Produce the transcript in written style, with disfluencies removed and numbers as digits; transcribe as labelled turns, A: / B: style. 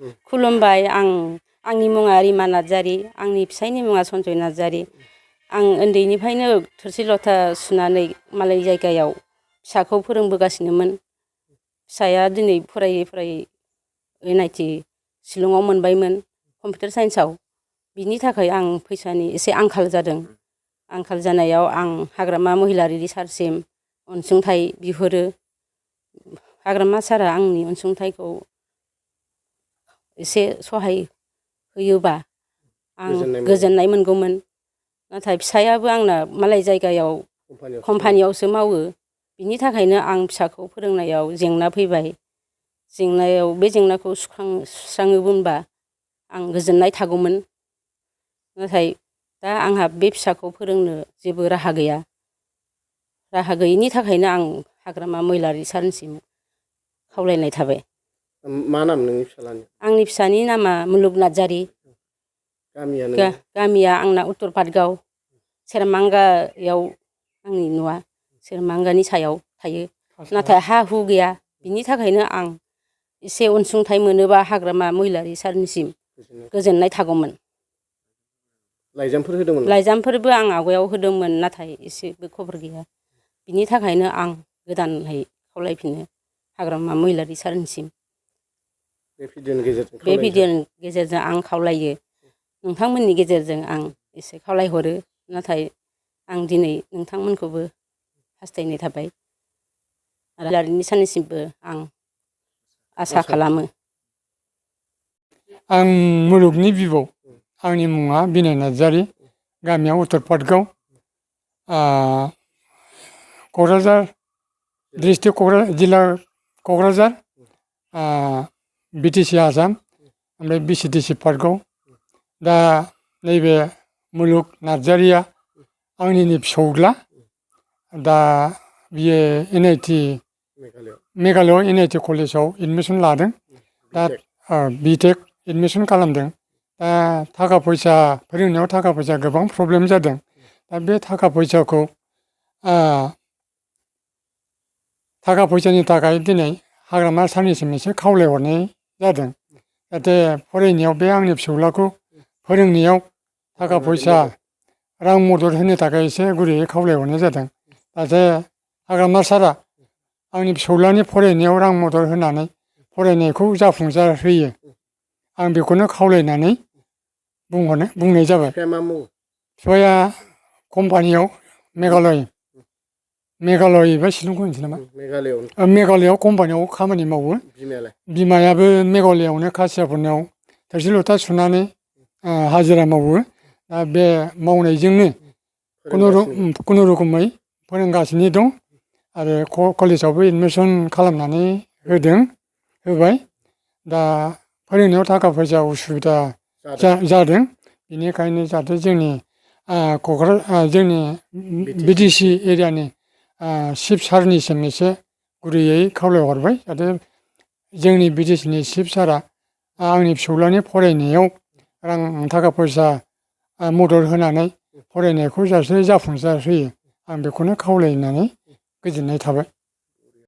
A: खुलुमबाय आंनि मुङा रिमा नार्जारि आंनि फिसायनि मुङा सनजय नार्जारि आं उन्दैनिफ्रायनो थोरसि लथा सुनानै मालाय जायगायाव फिसाखौ फोरोंबोगासिनोमोन फिसाया दिनै फरायै फरायै NIT शिलंआव मोनबायमोन कम्पिउटार साइन्सआव बिनि थाखाय आं फैसानि एसे आंखाल जादों आंखाल जानायाव आं हाग्रामा महिलारि रिसार्चसिम अनसुंथाइ बिहरो हाग्रामा सारआ आंनि अनसुंथाइखौ एसे सहाय होयोबा आं गोजोननाय मोनगौमोन नाथाय फिसायाबो आंना मालाय जायगायाव कम्पानियावसो मावो बिनि थाखायनो आं फिसाखौ फोरोंनायाव जेंना फैबाय बे जेंनाखौ सुस्राङोमोनबा आं गोजोननाय थागौमोन नाथाय दा आंहा बे फिसाखौ फोरोंनो जेबो राहा गैया राहा गैयिनि थाखायनो आं हाग्रामा महिलारि सारनिसिम खावलायनाय थाबाय
B: मा नाम नोंनि फिसालानि
A: आंनि फिसानि नामा मुलुग नार्जारि गामिया आंना उत्तर पाटगाव सेरमांगायाव आंनि न'आ सेरमांगानि सायाव थायो नाथाय हा हु गैया बिनि थाखायनो आं एसे अनसुंथाइ मोनोबा हाग्रामा महिलारि सारनिसिम गोजोननाय थागौमोन लाइजामफोरबो आं आवगायाव होदोंमोन नाथाय एसेबो खबर गैया बिनि थाखायनो आं गोदानहै खावलायफिनो हाग्रामा महिलारि सारनिसिम बे भिडिअनि गेजेरजों आं खावलायो नोंथांमोननि गेजेरजों आं एसे खावलायहरो नाथाय आं दिनै नोंथांमोनखौबो हास्थायनाय थाबाय आरो महिलारि सारनिसिमबो आं आसा खालामो
C: आं मुलुगनि बिबौ आंनि मुङा बिनय नार्जारि गामिया उत्तर पाटगाव क'क्राझार डिस्ट्रिक्ट जिल्ला क'क्राझार BTC आसाम ओमफ्राय BCDC पाटगाव दा नैबे मुलुग नार्जारिया आंनिनो फिसौज्ला दा बियो NIT मेघालय NIT कलेजाव एडमिसन लादों दा B.Tech एडमिसन खालामदों दा थाखा फैसा फोरोंनायाव थाखा फैसा गोबां प्रब्लेम जादों दा बे थाखा फैसानि थाखाय दिनै हाग्रामा सारनिसिम एसे खावलायहरनाय जादों जाहाथे फरायनायाव बे आंनि फिसौलाखौ फोरोंनायाव थाखा फैसा रां मदद होनो थाखाय एसे गुरैयै खावलायहरनाय जादों जाहाथे हाग्रामा सारआ आंनि फिसौलानि फरायनायाव रां मदद होनानै फरायनायखौ जाफुंसार होयो आं बेखौनो खावलायनानै बुंनाय जाबाय फिसाया कम्पानियाव मेघालय एबा शिलंखौ होनसै नामा मेघालयआव कम्पानियाव खामानि मावो बिमायाबो मेघालयआवनो खासियाफोरनाव थोरसि लथा सुनानै हाजिरा मावो दा बे मावनायजोंनो खुनुरुखुमै फोरोंगासिनो दं आरो कलेजावबो एडमिसन खालामनानै होबाय दा फोरोंनायाव थाखा फैसा उसुबिदा जादों बेनिखायनो जाहाथे जोंनि BTC एरियानि चिफ सारनिसिम एसे गुरैयै खावलायहरबाय जाहाथे जोंनि BTCनि चिफ सारआ आंनि फिसौलानि फरायनायाव रां थाखा फैसा मदद होनानै फरायनायखौ जाफुंसार होयो आं बेखौनो खावलायनानै गोजोननाय थाबाय